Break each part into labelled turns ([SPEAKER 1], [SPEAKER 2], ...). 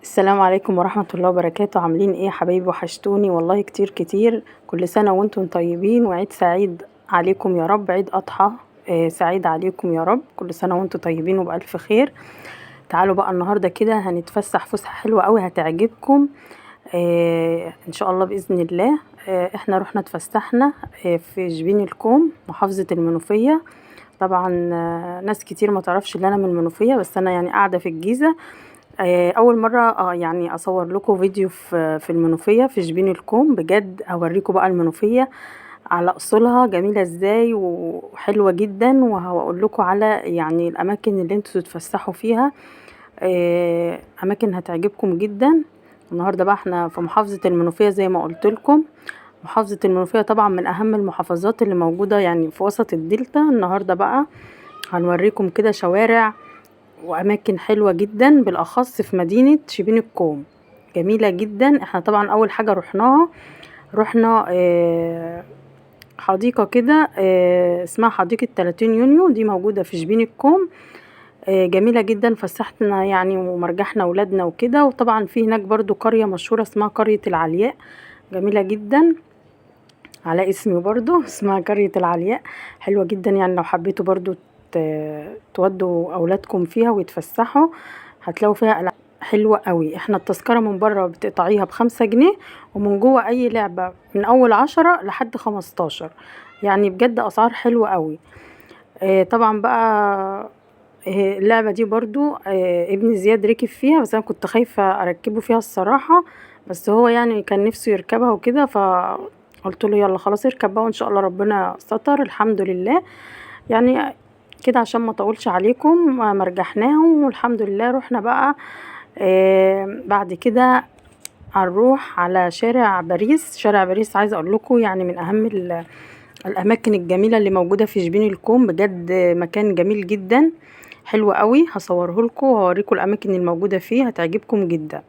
[SPEAKER 1] السلام عليكم ورحمة الله وبركاته. عاملين ايه يا حبايبي؟ وحشتوني والله كتير كتير. كل سنة وانتم طيبين وعيد سعيد عليكم يا رب، عيد أضحى سعيد عليكم يا رب. كل سنة وانتم طيبين وبألف خير. تعالوا بقى النهاردة كده هنتفسح فسحة حلوة قوي هتعجبكم ان شاء الله بإذن الله. احنا رحنا اتفسحنا في شبين الكوم محافظة المنوفية. طبعا ناس كتير ما تعرفش ان انا من المنوفية، بس انا يعني قاعدة في الجيزة. اول مرة يعني اصور لكم فيديو في المنوفية في شبين الكوم. بجد اوريكم بقى المنوفية على اصولها جميلة ازاي وحلوة جدا، وهقول لكم على يعني الاماكن اللي انتوا تتفسحوا فيها، اماكن هتعجبكم جدا. النهارده بقى احنا في محافظة المنوفية زي ما قلت لكم. محافظة المنوفية طبعا من اهم المحافظات اللي موجودة يعني في وسط الدلتا. النهارده بقى هنوريكم كده شوارع واماكن حلوة جدا، بالاخص في مدينة شبين الكوم، جميلة جدا. احنا طبعا اول حاجة رحناها، رحنا حديقة كده اسمها حديقة 30 يونيو، دي موجودة في شبين الكوم، جميلة جدا. فسحتنا يعني ومرجحنا ولادنا وكده. وطبعا في هناك برضو قرية مشهورة اسمها قرية العلياء، جميلة جدا على اسمي برضو اسمها قرية العلياء، حلوة جدا. يعني لو حبيتوا برضو تودوا اولادكم فيها ويتفسحوا هتلاقوا فيها ألعاب حلوة قوي. احنا التذكرة من بره بتقطعيها ب5 جنيه، ومن جوه اي لعبة من اول 10 لحد 15، يعني بجد اسعار حلوة قوي. طبعا بقى اللعبة دي برضو ابن زياد ركب فيها، بس انا كنت خايفة اركبه فيها الصراحة، بس هو يعني كان نفسه يركبها وكده، فقلت له يلا خلاص اركب بقى وان شاء الله ربنا ستر الحمد لله. يعني كده عشان ما اطولش عليكم مرجحناهم والحمد لله. رحنا بقى بعد كده هنروح على شارع باريس. شارع باريس عايزه اقول لكم يعني من اهم الاماكن الجميلة اللي موجودة في شبين الكوم، بجد مكان جميل جدا حلو قوي. هصوره لكم وهوريكم الاماكن الموجودة فيه، هتعجبكم جدا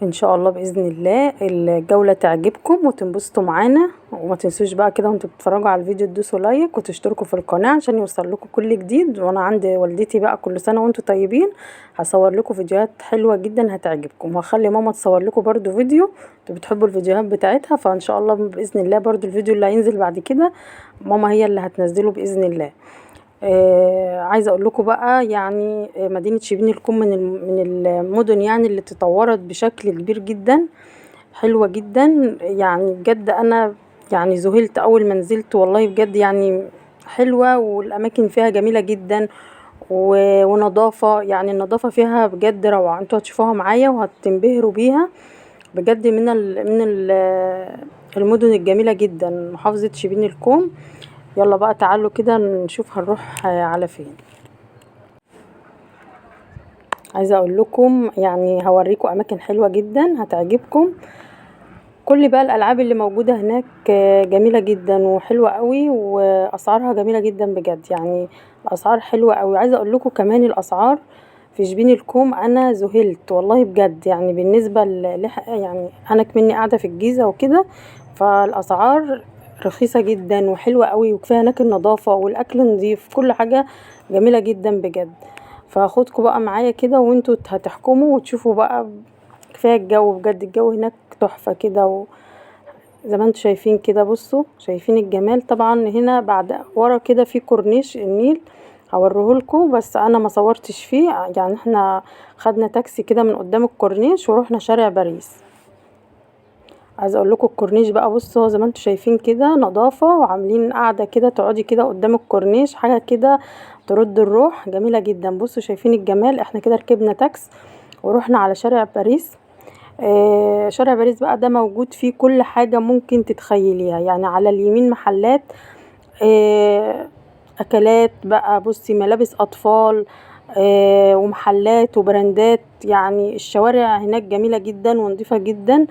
[SPEAKER 1] ان شاء الله باذن الله. الجولة تعجبكم وتنبسطوا معانا. وما تنسوش بقى كده وانتوا بتتفرجوا على الفيديو تدوسوا لايك وتشتركوا في القناة عشان يوصل لكم كل جديد. وانا عند والدتي بقى كل سنة وانتوا طيبين، هصور لكم فيديوهات حلوة جدا هتعجبكم، وهخلي ماما تصور لكم برده فيديو، انتوا بتحبوا الفيديوهات بتاعتها، فان شاء الله باذن الله برده الفيديو اللي هينزل بعد كده ماما هي اللي هتنزله باذن الله. عايزه اقول لكم بقى يعني مدينة شبين الكوم من المدن يعني اللي تطورت بشكل كبير جدا، حلوة جدا يعني بجد. انا يعني ذهلت اول ما نزلت والله بجد، يعني حلوة والاماكن فيها جميلة جدا ونظافه، يعني النظافة فيها بجد روعه. انتوا هتشوفوها معايا وهتنبهروا بيها بجد. من المدن الجميلة جدا محافظة شبين الكوم. يلا بقى تعالوا كده نشوف هنروح على فين. عايزه اقول لكم يعني هوريكم اماكن حلوة جدا هتعجبكم. كل بقى الالعاب اللي موجودة هناك جميلة جدا وحلوه قوي، واسعارها جميلة جدا بجد، يعني الاسعار حلوة قوي. عايزه اقول لكم كمان الاسعار في شبين الكوم انا ذهلت والله بجد، يعني بالنسبة يعني انا كمني قاعدة في الجيزة وكده، فالاسعار رخيصة جدا وحلوه قوي، وكفاية هناك النظافة والاكل نظيف، كل حاجة جميلة جدا بجد. فاخدكم بقى معايا كده وانتوا هتحكموا وتشوفوا بقى. كفاية الجو بجد، الجو هناك تحفة كده، وزي ما انتوا شايفين كده، بصوا شايفين الجمال. طبعا هنا بعد ورا كده في كورنيش النيل هوريهولكم، بس انا ما صورتش فيه، يعني احنا خدنا تاكسي كده من قدام الكورنيش ورحنا شارع باريس. عايزه اقول لكم الكورنيش بقى بصوا زي ما انتوا شايفين كده نظافة، وعاملين قاعدة كده تقعدي كده قدام الكورنيش، حاجة كده ترد الروح، جميلة جدا. بصوا شايفين الجمال. احنا كده ركبنا تاكس ورحنا على شارع باريس. شارع باريس بقى ده موجود فيه كل حاجة ممكن تتخيليها، يعني على اليمين محلات، اكلات بقى، بصي ملابس اطفال، ومحلات وبراندات. يعني الشوارع هناك جميلة جدا ونظيفه جدا.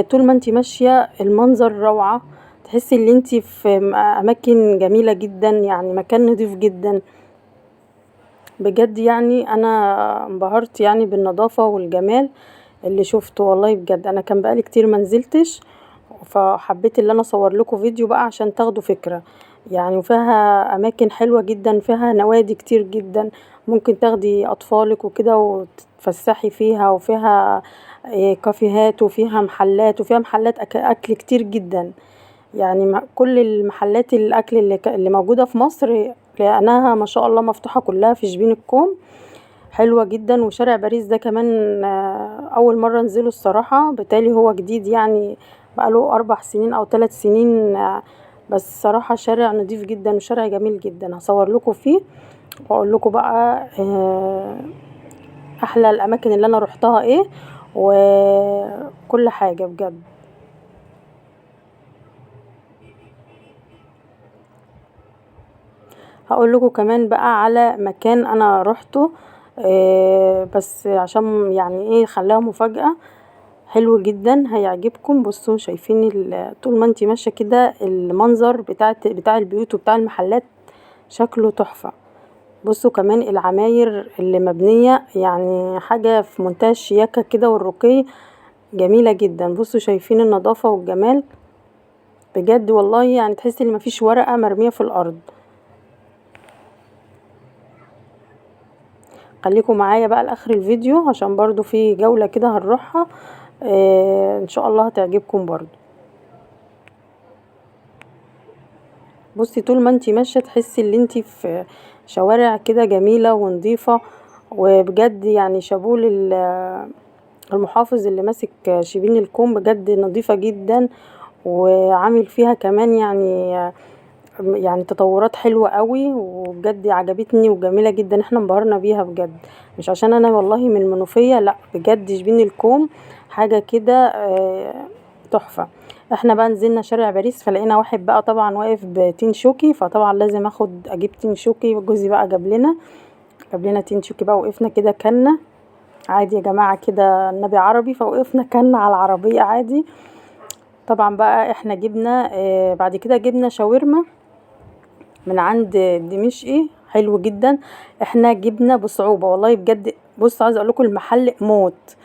[SPEAKER 1] طول ما انتي ماشية المنظر روعه، تحسي ان انتي في اماكن جميلة جدا، يعني مكان نظيف جدا بجد. يعني انا انبهرت يعني بالنظافة والجمال اللي شفته والله بجد. انا كان بقالي كتير ما نزلتش، فحبيت ان انا اصور لكم فيديو بقى عشان تاخدوا فكرة. يعني، وفيها اماكن حلوة جدا، فيها نوادي كتير جدا ممكن تاخدي اطفالك وكده وتتفسحي فيها، وفيها كافيهات، وفيها محلات، وفيها محلات اكل كتير جدا. يعني كل المحلات الاكل اللي موجودة في مصر لانها ما شاء الله مفتوحة كلها في شبين الكوم، حلوة جدا. وشارع باريس ده كمان اول مرة انزله الصراحة، بالتالي هو جديد يعني بقاله 4 سنين او 3 سنين، بس الصراحة شارع نضيف جدا وشارع جميل جدا. هصور لكم فيه واقول لكم بقى احلى الاماكن اللي انا روحتها ايه وكل حاجة بجد. هقول لكم كمان بقى على مكان انا روحته، بس عشان يعني ايه خلاها مفاجأة، حلو جدا هيعجبكم. بصوا شايفين طول ما انتي ماشية كده المنظر بتاع البيوت وبتاع المحلات شكله تحفة. بصوا كمان العماير اللي مبنية يعني حاجة في منتهى الشياكه كده والرقي، جميلة جدا. بصوا شايفين النظافة والجمال بجد والله، يعني تحسي ان مفيش ورقة مرمية في الارض. خليكم معايا بقى لاخر الفيديو عشان برضو في جولة كده هنروحها، ان شاء الله هتعجبكم برضو. بصي طول ما انتي ماشية تحسي ان انتي في شوارع كده جميلة ونظيفه، وبجد يعني شابوه للمحافظ اللي ماسك شبين الكوم، بجد نظيفة جدا وعامل فيها كمان يعني تطورات حلوة قوي، وبجد عجبتني وجميلة جدا، احنا انبهرنا بيها بجد. مش عشان انا والله من المنوفية، لا بجد شبين الكوم حاجة كده تحفة. احنا بقى نزلنا شارع باريس فلقينا واحد بقى طبعا واقف بتين شوكي، فطبعا لازم اجيب تين شوكي، وجوزي بقى جاب لنا تين شوكي بقى. وقفنا كده كنا عادي يا جماعة كده النبي عربي، فوقفنا كنا على العربية عادي. طبعا بقى احنا جبنا بعد كده جبنا شاورما من عند دمشقي حلو جدا. احنا جبنا بصعوبة والله بجد. بصوا عايزه اقول لكم المحل موت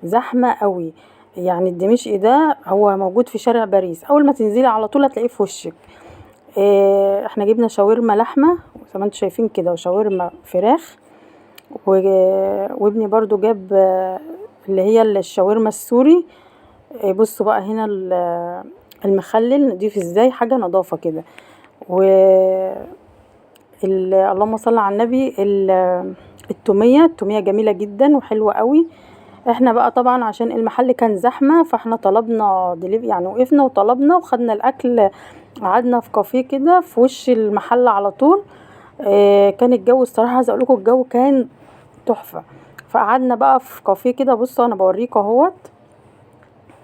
[SPEAKER 1] زحمة قوي، يعني الدمشقي ده هو موجود في شارع باريس، اول ما تنزلي على طول هتلاقيه في وشك. احنا جبنا شاورما لحمه زي ما انتم شايفين كده، وشاورما فراخ، وابني برضو جاب اللي هي الشاورما السوري. بصوا بقى هنا المخلل نضيف ازاي، حاجة نظافة كده. و اللهم صل على النبي، التوميه جميلة جدا وحلوه قوي. احنا بقى طبعا عشان المحل كان زحمة فاحنا طلبنا دليفري، يعني وقفنا وطلبنا وخدنا الاكل، قعدنا في كافيه كده في وش المحل على طول. كان الجو الصراحة عايزه اقول لكم الجو كان تحفة، فقعدنا بقى في كافيه كده. بصوا انا بوريكم اهوت،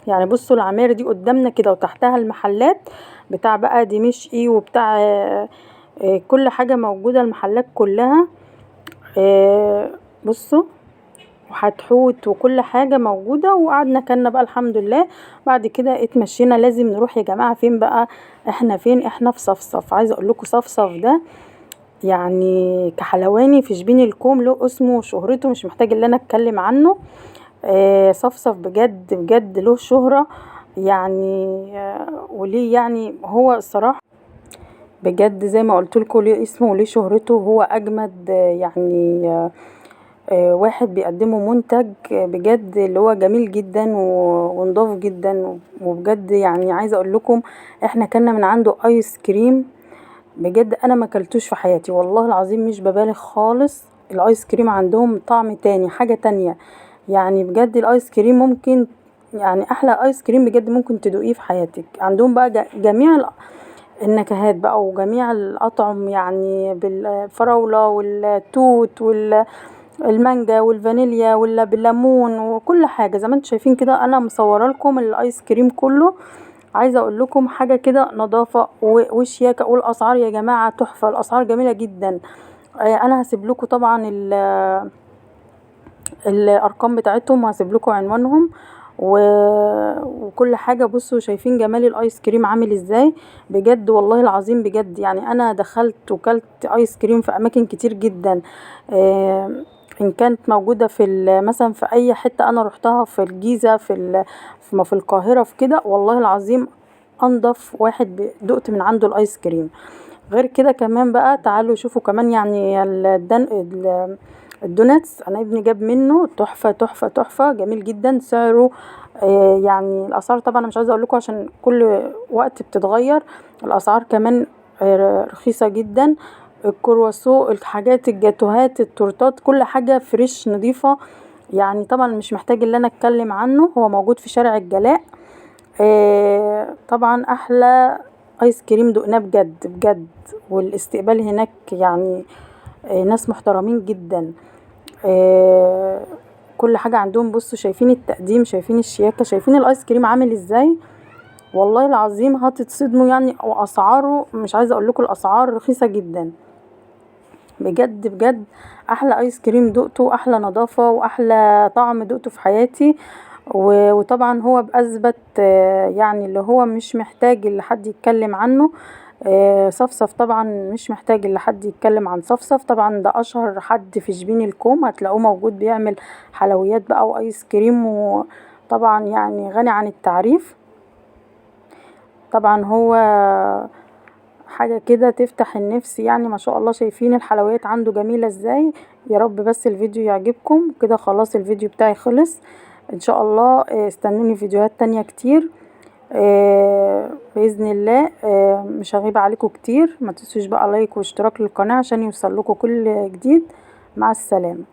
[SPEAKER 1] يعني بصوا العماير دي قدامنا كده وتحتها المحلات بتاع بقى دمشقي وبتاع كل حاجة موجودة، المحلات كلها. بصوا وحتحوت وكل حاجة موجودة. وقعدنا كلنا بقى الحمد لله. بعد كده اتمشينا. لازم نروح يا جماعة فين بقى؟ احنا فين؟ احنا في صفصف. عايزه اقول لكم صفصف ده يعني كحلواني في شبين الكوم له اسمه وشهرته، مش محتاج ان انا اتكلم عنه. صفصف بجد بجد له شهرة يعني، وليه يعني هو الصراحة بجد زي ما قلت لكم ليه اسمه وليه شهرته. هو اجمد يعني واحد بيقدمه منتج بجد اللي هو جميل جدا ونضاف جدا، وبجد يعني عايزه اقول لكم احنا كنا من عنده ايس كريم بجد انا ما اكلتوش في حياتي والله العظيم، مش ببالغ خالص. الايس كريم عندهم طعم تاني، حاجة تانية يعني بجد. الايس كريم ممكن يعني احلى ايس كريم بجد ممكن تدوقيه في حياتك. عندهم بقى جميع النكهات بقى وجميع الاطعم، يعني بالفراوله والتوت والمانجا والفانيليا ولا بالليمون وكل حاجة زي ما انتم شايفين كده. انا مصوره لكم الايس كريم كله. عايزه اقول لكم حاجة كده نظافة وشياكه، والاسعار يا جماعة تحفة، الاسعار جميلة جدا. انا هسيب لكم طبعا الارقام بتاعتهم وهسيب لكم عنوانهم وكل حاجة. بصوا شايفين جمال الايس كريم عامل ازاي بجد والله العظيم بجد. يعني انا دخلت وكلت ايس كريم في اماكن كتير جدا، ان كانت موجودة في مثلا في اي حتة انا روحتها، في الجيزة، في القاهرة، في كده، والله العظيم انضف واحد دقت من عنده الايس كريم. غير كده كمان بقى تعالوا شوفوا كمان يعني ال donuts، انا ابني جاب منه تحفة تحفة تحفة، جميل جدا سعره. يعني الاسعار طبعا انا مش عايزه اقول لكم عشان كل وقت بتتغير الاسعار، كمان رخيصة جدا. الكرواسو، الحاجات، الجاتوهات، التورتات، كل حاجة fresh نظيفة، يعني طبعا مش محتاج اللي انا اتكلم عنه. هو موجود في شارع الجلاء. طبعا احلى ايس كريم دقناه بجد بجد، والاستقبال هناك يعني ناس محترمين جدا. كل حاجة عندهم، بصوا شايفين التقديم، شايفين الشياكة، شايفين الايس كريم عامل ازاي، والله العظيم هتتصدموا يعني. واسعاره مش عايزة اقول لكم، الاسعار رخيصة جدا بجد بجد. احلى ايس كريم دقته، احلى نظافة واحلى طعم دقته في حياتي. وطبعا هو بأثبت، يعني اللي هو مش محتاج اللي حد يتكلم عنه. صفصف طبعا مش محتاج اللي حد يتكلم عن صفصف، طبعا ده اشهر حد في شبين الكوم، هتلاقوه موجود بيعمل حلويات بقى وايس كريم، وطبعا يعني غني عن التعريف. طبعا هو حاجة كده تفتح النفس يعني، ما شاء الله. شايفين الحلويات عنده جميلة ازاي. يا رب بس الفيديو يعجبكم كده. خلاص الفيديو بتاعي خلص، ان شاء الله استنوني فيديوهات تانية كتير، بإذن الله. مش هغيب عليكم كتير. ما تنسوش بقى لايك واشتراك للقناة عشان يوصل لكم كل جديد. مع السلامة.